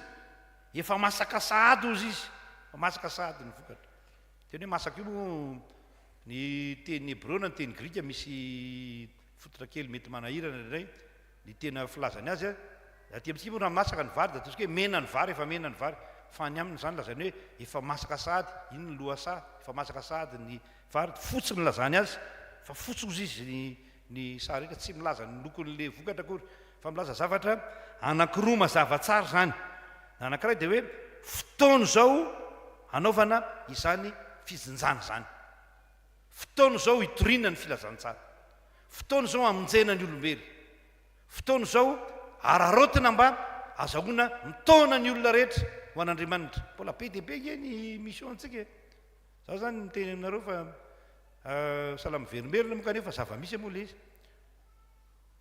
efa masaka sahady hozy izy, efa masaka sahady ny vokatra. Teny hoe masaka io moa ny teny hebreo na ny teny grika misy fototra kely mety manahirana indraindray ny tena filazany azy. Aty amintsika moa raha masaka ny vary dia ataontsika hoe mena ny vary, efa mena ny vary. Fa any aminy izany lazainy hoe efa masaka sahady, iny ny lohasaha, efa masaka sahady ny vary, fotsy no ilazany azy, fa fotsy hozy izy ny ny saha rehetra, tsy milaza ny lokon'ilay vokatra akory fa milaza zavatra anankiroa mazava tsara izany. Ny anankiray dia hoe fotoana izao hanaovana izany fijinjana izany. Fotoana izao hitoriana ny filazantsara. Fotoana izao hamonjena ny olombelo. Fotoana izao araraotina mba azahoana mitaona ny olona rehetra ho an'Andriamanitra. Mbola be dia be ange ny mission antsika e. Za zany miteny aminareo fa sahala miverimberina moa kanefa zava-misy moa ilay izy.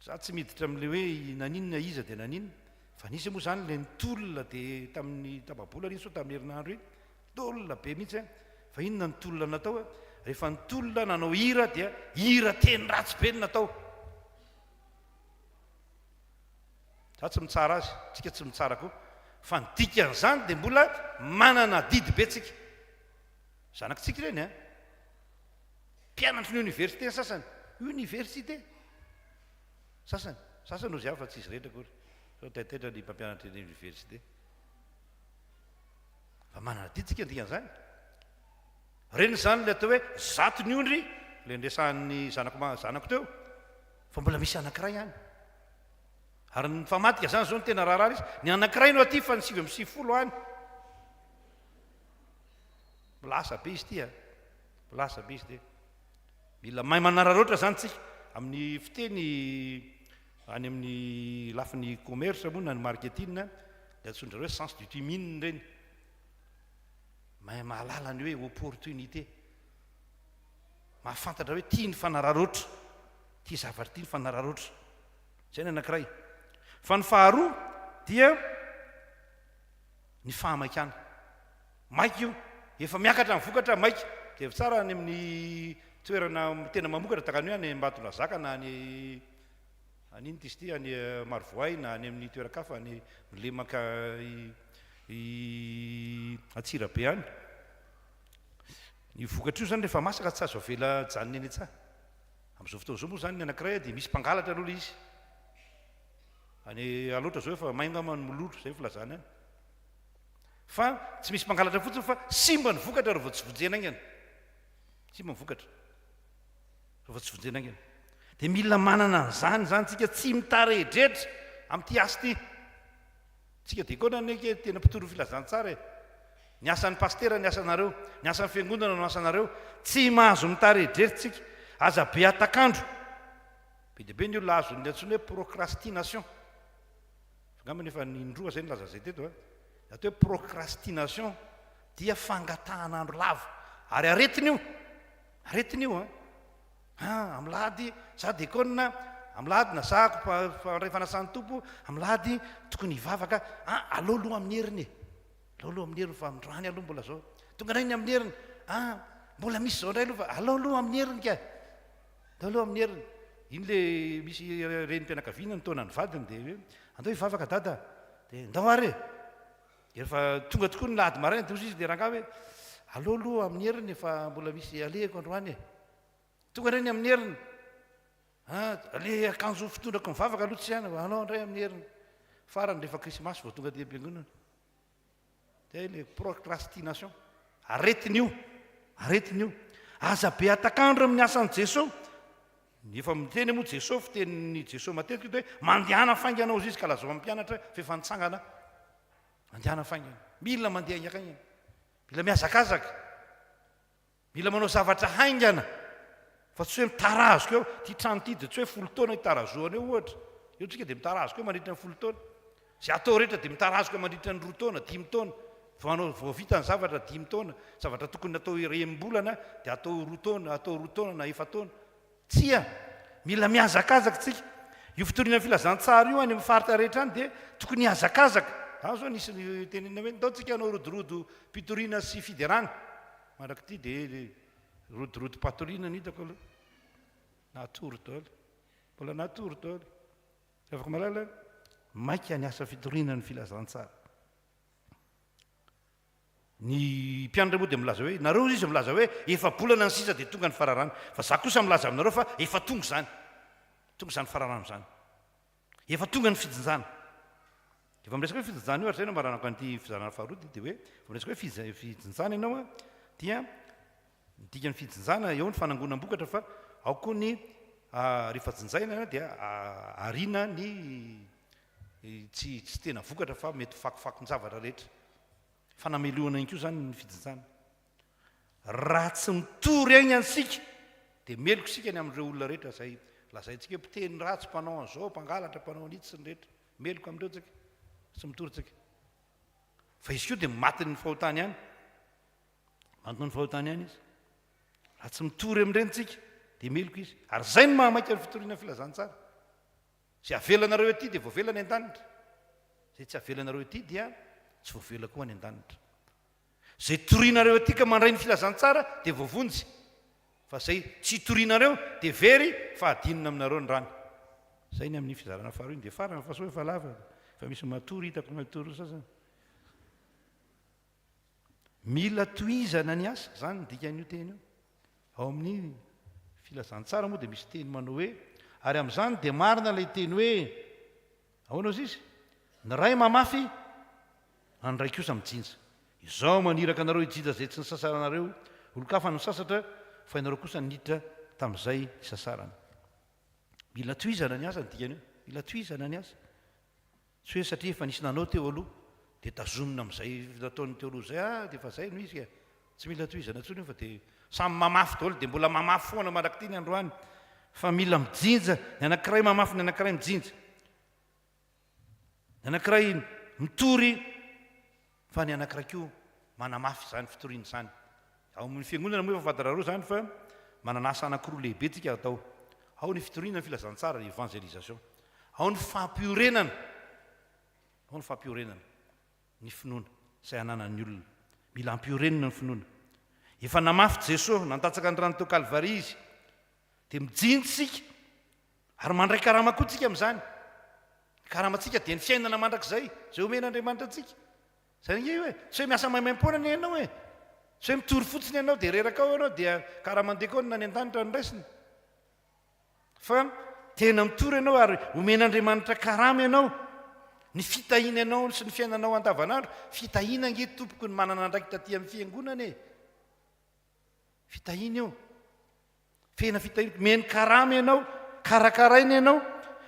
Za tsy miditra amin'ilay hoe naninona iza dia naninona fa nisy moa zany ilay nitolona dia tamin'ny tapa-bolana iny sao tamin'ny herinandro iny, tolona be mihitsy an! Fa inona ny tolona natao an? Rehefa nitolona nanao hira dia hira teny ratsy be no natao. Za tsy mitsara azy, tsika tsy mitsara koa, fa ny dikan'izany dia mbola manana adidy be tsika. Zanakitsika ireny an! Mpianatry ny oniversite ny sasany. Université! Sasany. Sasany hozy aho fa tsy izy rehetra akory. Sao taitaitra ny mpampianatra eny université. Fa manana adidy tsika ny dikan'izany. Reny izany ilay atao hoe zato ny ondry, ilay niresahan'ny zanako zanako teo, fa mbola misy anankiray any. Ary ny mifamadika izany izao no tena raharaha izy. Ny anankiray no aty fa ny 99 any. Mbola asa be izy ity a. Mbola asa be izy ity. Mila mahay manararaotra izany tsika. Amin'ny fiteny any amin'ny lafiny commerce moa na ny marketing dia antsoin-dry zareo hoe sens du timing ireny. Mahay mahalala ny hoe opportunité. Mahafantatra hoe ity ny fanararaotra. Ity zavatra ity ny fanararaotra. Izay ny anankiray. Fa ny faharoa dia ny fahamaikana. Maika io, efa miakatra ny vokatra maika. Jereo tsara any amin'ny toerana tena mamokatra tahaka ny hoe any Ambatondrazaka na any any inona izy ity any Marovoay na any amin'ny toeran-kafa any lemaka i Antsirabe any. Ny vokatra io zany rehefa masaka tsy azo avela hijanona eny an-tsaha. Amin'izao fotoana izao moa izany ny anankiray dia misy mpangalatra aloha ilay izy. Any Alaotra izao efa may angamba ny mololo, izay ny filazana any. Fa tsy misy mpangalatra fotsiny fa simba ny vokatra raha vao tsy vonjena haingana. Simba ny vokatra raha vao tsy vonjena haingana. Dia mila manana an'izany izany tsika tsy mitaredretra amin'ity asa ity. Tsika diakona anie ke tena mpitory ny filazantsara e. Ny asan'ny pasitera ny asanareo, ny asan'ny fiangonana no asanareo. Tsy mahazo mitaredretra tsika. Aza be hatak'andro. Be dia be ny olona azon'ny antsoina hoe procrastination. Angamba efa indroa zay nilaza zay teto a. Ny atao hoe procrastination dia fangatahana andro lava. Ary aretina io. Aretina io an. Ah, amin'ny lahady za dekona, amin'ny lahady nasahako mpandray fanasan'ny Tompo, amin'ny lahady tokony hivavaka. Ah, aleo aloha amin'ny heriny e. Aleo aloha amin'ny heriny fa androany aloha mbola zao. Tonga indray ny amin'ny heriny. Ah, mbola misy zao indray aloha fa aleo aloha amin'ny heriny ka. Aleo aloha amin'ny heriny. Iny le misy renim-pianakaviana nitaona ny vadiny dia hoe andao hivavaka dada. Dia ndao ary e. Dia rehefa tonga tokoa ny lahady maraina dia hoy izy le rangahy hoe aleo aloha amin'ny heriny fa mbola misy alehako androany e. Tonga indray ny amin'ny heriny. Ah, le akanjo fitondrako mivavaka aloha tsy any, anao indray amin'ny heriny. Farany rehefa krismasy vao tonga aty am-piangonana. Zay le procrastination. Aretina io. Aretina io. Aza be atakandro amin'ny asan'i Jesoa. Ny efa miteny moa Jesoa, fitenin'i Jesoa matetika dia hoe mandehana faingana hozy izy ka lazao amin'ny mpianatra fa efa nitsangana. Mandehana faingana. Mila mandeha haingakaingana. Mila mihazakazaka. Mila manao zavatra haingana fa tsy hoe mitarazoka eo. Ity trano ity dia tsy hoe 10 taona hitarazohana eo ohatra. Eo tsika dia mitarazoka eo mandritra ny 10 taona. Izay atao rehetra dia mitarazoka mandritra ny 2 taona, 5 taona. Vao hanao, vao vita ny zavatra 5 taona. Zavatra tokony natao enim-bolana dia atao 2 taona, atao 2 taona na 4 taona. Tsia, mila mihazakazaka tsika. Io fitoriana ny filazantsara io any amin'ny faritra rehetra any dia tokony hihazakazaka. Za zao nisy nitenenina hoe ndao tsika hanao rodorodo-pitoriana sy fiderana. Mandrak'ity dia rodorodo-patoriana no hitako aloha. Natory daholo. Mbola natory daholo. Ravako malala, maika ny asa fitoriana ny filazantsara. Ny mpianatra moa dia milaza hoe, nareo izy milaza hoe efa-bolana ny sisa dia tonga ny fararano. Fa za kosa milaza aminareo fa efa tonga izany. Tonga izany fararano izany. Efa tonga ny fijinjana. Efa miresaka hoe fijinjana io, ary izay no amaranako an'ity fizarana faharoa ity, dia hoe efa miresaka hoe fijinjana ianao an, dia ny dikan'ny fijinjana eo ny fanangonam-bokatra fa ao koa ny rehefa jinjaina dia ariana ny tsy tsy tena vokatra fa mety fakofakon-javatra rehetra. Fanamelohana ihany koa izany ny fijinjana. Raha tsy mitory aina isika dia meloka isika ny amin'ireo olona rehetra izay lazaintsika hoe mpiteny ratsy, mpanao an'izao, mpangalatra, mpanao an'itsy sy ny rehetra. Meloka amin'ireo tsika, tsy mitory tsika. Fa izy koa dia matin'ny fahotany ihany. Matin'ny fahotany ihany izy. Raha tsy mitory amin'ireny tsika dia meloka izy. Ary izay no mahamaika ny fitoriana filazantsara. Izay avelanareo ety dia voavela any an-danitra. Izay tsy avelanareo ety dia tsy voavela koa any an-danitra. Izay torianareo ety ka mandray ny filazantsara dia voavonjy. Fa izay tsy torianareo dia very fa adinina aminareo ny rany. Izay ny amin'ny fizarana faharoa iny dia farany fa soa efa lava fa misy matory hitako matory sasany. Mila tohizana ny asa, izany ny dikan'io teny io. Ao amin'ny filazantsara moa dia misy teny manao hoe, ary amin'izany dia marina ilay teny hoe, ahoana hozy izy? Ny ray mamafy, ny ray kosa mijinja. Izaho maniraka anareo hijinja izay tsy nisasaranareo, olon-kafa no nisasatra, fa ianareo kosa niditra tamin'izay nisasarana. Mila tohizana ny asa ny dikan'io. Mila tohizana ny asa. Tsy hoe satria efa nisy nanao teo aloha dia tazomina amin'izay nataony teo aloha izay, ah dia efa izay no izy ka. Tsy mila tohizana intsony io fa dia samy mamafy daholo dia mbola mamafy foana mandrak'ity ny androany. Fa mila mijinja, ny anankiray mamafy ny anankiray mijinja. Ny anankiray mitory fa ny anankiray koa manamafy izany fitoriana izany. Ao amin'ny fiangonana moa efa fantatrareo izany fa manana asa anankiroa lehibe tsika atao. Ao ny fitoriana ny filazantsara, évangélisation. Ao ny fampiorenana, ao ny fampiorenana ny finoana izay ananan'ny olona. Mila ampiorenina ny finoana. Efa namafy Jesoa, nandatsaka ny rany teo Kalvary Izy. Dia mijinja isika ary mandray karama koa tsika amin'izany. Ny karamantsika dia ny fiainana mandrakizay izay omen'Andriamanitra antsika. Izay ange io e. Tsy hoe miasa maimaimpoana anie ianao e. Tsy hoe mitory fotsiny ianao dia reraka ao ianao dia karaman-dekona any an-danitra no raisina. Fa tena mitory ianao ary omen'Andriamanitra karama ianao. Ny fitahiana ianao sy ny fiainanao andavanandro, fitahiana ange tompoko ny manana andraikitra aty amin'ny fiangonana e. Fitahiana io. Fena fitahiana. Omeny karama ianao, karakaraina ianao,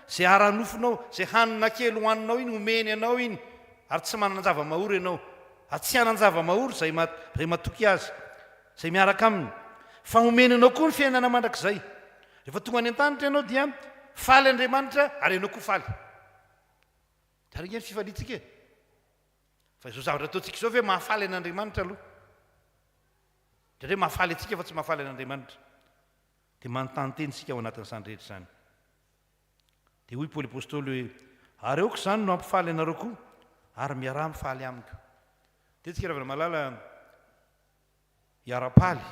izay ara-nofonao, izay hanina kely hohaninao iny, omeny anao iny. Ary tsy manan-java-mahory ianao. Ary tsy hanan-java-mahory izay izay matoky azy, izay miaraka aminy. Fa omeny anao koa ny fiainana mandrakizay. Rehefa tonga any an-danitra ianao dia faly Andriamanitra ary ianao koa faly. Ary ange ny fifaliantsika e. Fa izao zavatra ataontsika izao ve mahafaly an'Andriamanitra aloha? Indraindray mahafaly antsika fa tsy mahafaly an'Andriamanitra. Dia manontany tena isika ao anatin'izany rehetra izany. Dia hoy Paoly Apostoly hoe, Ary aoka izany no hampifaly anareo koa, ary miaraha mifaly amiko. Dia tsika ravina malala hiara-paly,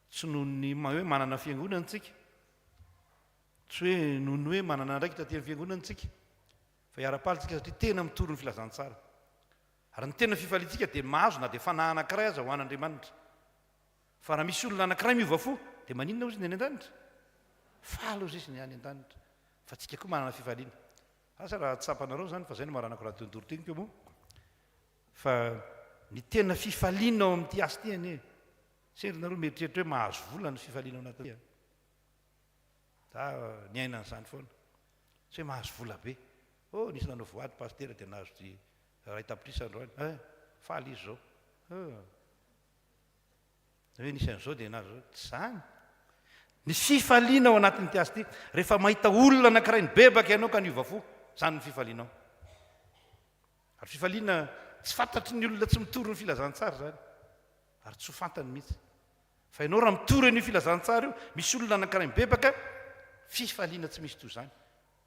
tsy noho ny hoe manana fiangonana tsika, tsy hoe noho ny hoe manana andraikitra aty amin'ny fiangonana tsika, fa hiara-paly tsika satria tena mitory ny filazantsara. Ary ny tena fifaliantsika dia mahazo na dia fanahy anankiray aza ho an'Andriamanitra. Fa raha misy olona anankiray miova fo, dia maninona hozy ny any an-danitra? Faly hozy izy ny any an-danitra. Fa tsika koa manana fifaliana. Asa raha tsapanareo izany fa izay no maranako raha teo an-doriteniko moa. Fa ny tena fifaliana ao amin'ity asa ity anie, sendra nareo mieritreritra hoe mahazo vola ny fifaliana ao anatin'ity a. Za niaina an'izany foana. Tsy hoe mahazo vola be. Oh, nisy nanao voady pasitera dia nahazo ty iray tapitrisa androany. Eh, faly izy izao. Eh. Hoe nisy an'izao dia nahazo. Tsy izany. Ny fifaliana ao anatin'ity asa ity, rehefa mahita olona anankiray nibebaka ianao ka niova fo, izany ny fifalianao. Ary fifaliana tsy fantatry ny olona tsy mitory ny filazantsara izany. Ary tsy ho fantany mihitsy. Fa ianao raha mitory an'io filazantsara io, misy olona anankiray mibebaka, fifaliana tsy misy toy izany.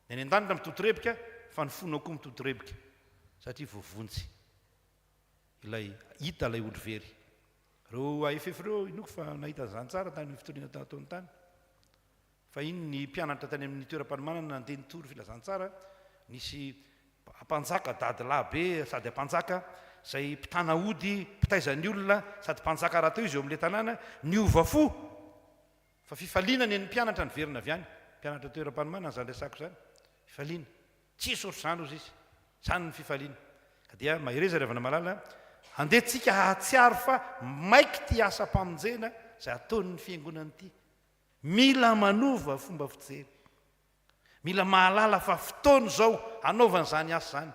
Ny any an-danitra mitotorebika, fa ny fonao koa mitotorebika, satria voavonjy ilay hita ilay ondry very. Ireo AFF ireo inoako fa nahita an'izany tsara tany amin'ny fitoriana nataony tany. Fa iny ny mpianatra tany amin'ny toeram-panomanana nandeha nitory filazantsara, nisy mpanjaka dadilahy be sady mpanjaka izay mpitana ody, mpitaiza ny olona sady mpanjaka rahateo izy eo amin'ilay tanàna, niova fo. Fa fifaliana ny an'ny mpianatra niverina avy any. Mpianatra toeram-panomanana izany resako izany. Fifaliana. Tsisy ohatr'izany hozy izy. Izany ny fifaliana. Ka dia mahereza ry havana malala, andeha tsika hahatsiaro fa maika ity asam-pamonjena izay ataon'ny fiangonana ity. Mila manova fomba fijery. Mila mahalala fa fotoana izao hanaovana izany asa izany.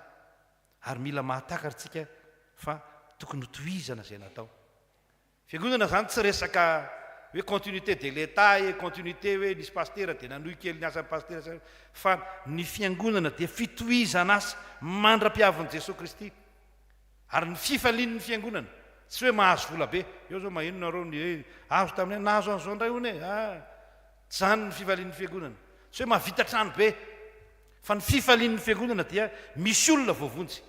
Ary mila mahatakatra tsika fa tokony hotohizana izay natao. Fiangonana izany tsy resaka hoe continuité de l'Etat e, continuité hoe nisy pasitera dia nanohy kely ny asan'ny pasitera sy fa ny fiangonana dia fitohizana asa mandra-piavin'i Jesoa Kristy. Ary ny fifalian'ny fiangonana tsy hoe mahazo vola be. Eo zao maheno nareo ny hoe azo tamin'ny nahazo an'izao indray hono e. Ah, tsy izany ny fifalian'ny fiangonana. Tsy hoe mahavita trano be. Fa ny fifalian'ny fiangonana dia misy olona voavonjy.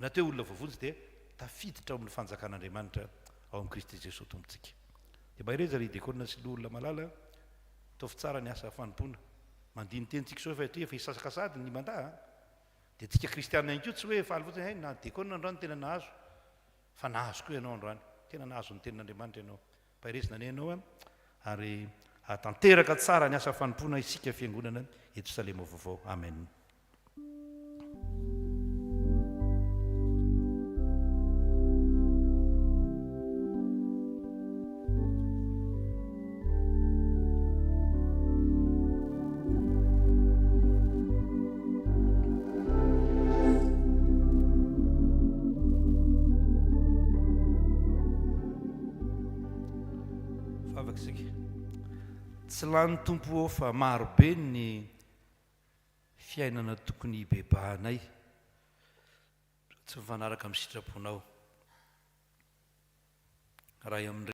Ny atao hoe olona voavonjy dia tafiditra ao amin'ny fanjakan'Andriamanitra ao amin'i Kristy Jesoa Tompontsika. Dia mahereza ry Dekona sy loholona malala, ataovy tsara ny asa fanompoana. Mandini-teny tsika izao fa efa hisasaka sahady ny mandat a! Dia tsika kristiana ihany koa tsy hoe faly fotsiny hay na dekona androany tena nahazo fa nahazo koa ianao androany. Tena nahazo ny tenin'Andriamanitra ianao. Ampaherezina anie ianao ary hahatanteraka tsara ny asa fanompoana isika fiangonana eto Salema Vaovao. Amen. Vavaka isika. Tsy lany Tompo ô fa maro be ny fiainana tokony hibebahanay tsy mifanaraka amin'ny sitraponao. Ray amin'ny.